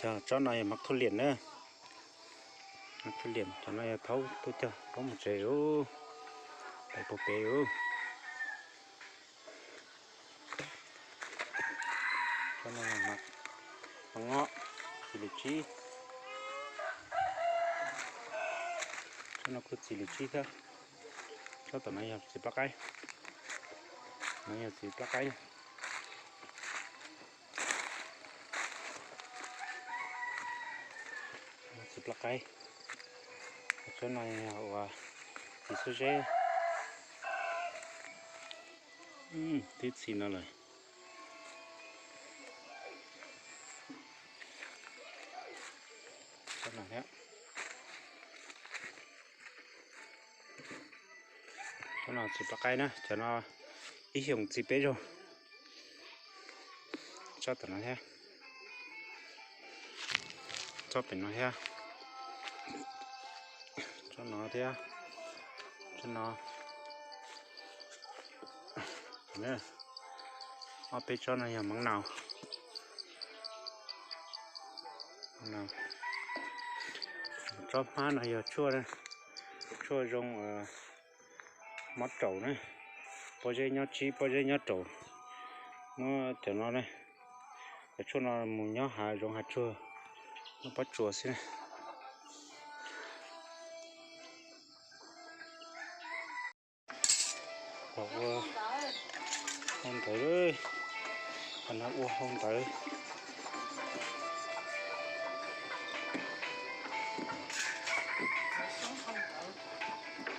Cov tsob no yog mab thuj liam na. Mab thuj liam, cov no yog thaub tuaj cog thaub mus tsev ub, pem puag pem ub. Tsob no yog mab ngob, txiv lws tsib. Tsob no kuj txiv lws tsib thiab. Tsob tom no yog txiv plab qaib. No yog txiv plab qaib. Txiv plab qaib. Tsob no yog uas txiv xuab zeb. Twb txi no lawm. Tsob no thiab. Tsob no txiv plab qaib na, cov no ib xyoos txi peb zaug. Tsob tom no thiab. Tsob pem no thiab. Tsob no thiab. Tsob no. Ob peb tsob no yog mab nau. Tsob hmab no yog tshuaj, tshuaj zoo mob raum na. Pob zeb nyob tsib, pob zeb nyob raum. Muab cov no, cov tshuaj no mus nyob hav zoov hav tsuag, nyob pob tsuas xwb na. Los ua hau ntawv, qhov no ua hau ntawv.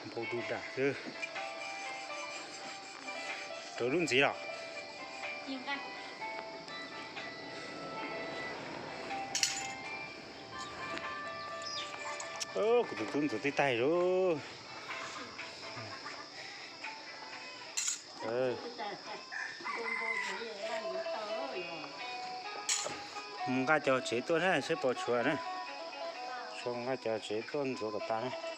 Npau du dam xwb. Rau lub ntxiv los. Kuv tus tub ntxuav tib taig lauj. Mus nqa cov tsev tuaj na, seb puas tshuav na. Tshuav mus nqa cov tsev tuaj ntxuav kom tas na.